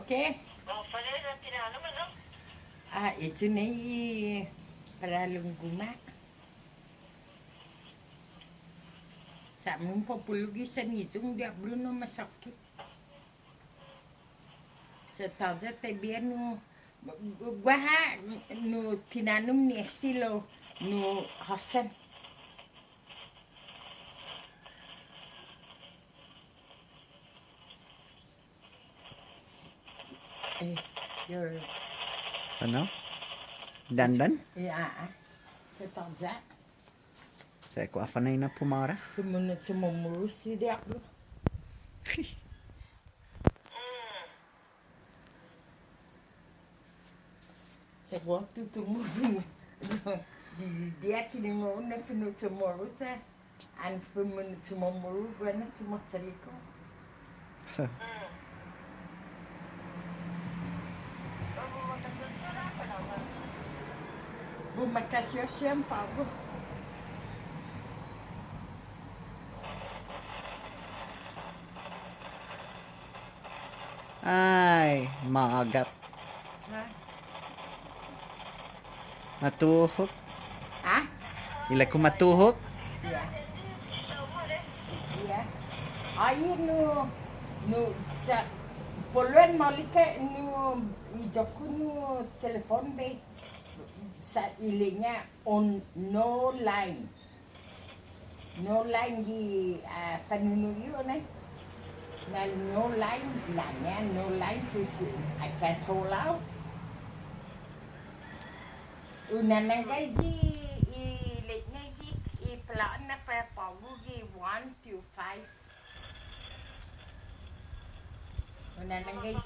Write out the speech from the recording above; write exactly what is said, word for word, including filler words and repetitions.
Ke? Ah, eyu nai i paralon guma'. Sa' un popolo gi sanhiyong diablo nu masåkket. Sa' tåya' ti biha nu, guaha nu tinanom ni este lao nu håssan. Eh, your Sa' no? Dandan? Yeah, ah. Sa' tåya'. Sa' kao håfa nai na pumåra? Fumino' Chamoru si diablo. Sa' guatu tumungo'. Di, di, di aki ni mo una fino' Chamoru sa'. An fumino' Chamoru guaha na Chamoru. Bumakåsi siempre, bo. Ai, magap. Ha? Matuhok. Ha? Ilek-hu matuhok. Iya. Iya. Ai, nu, nu, sa', pulu'en maolek nu, i iyo-ku nu telefon bai. Sa' ilek-ña un no line. No line gi, ah, fanunu'i yu' nai. Na no line, ilek-ña no line, pues, I can't call out. Un nanangga i, ilek-ña i, i plånu na para på'go gi one two five. Un nanangga i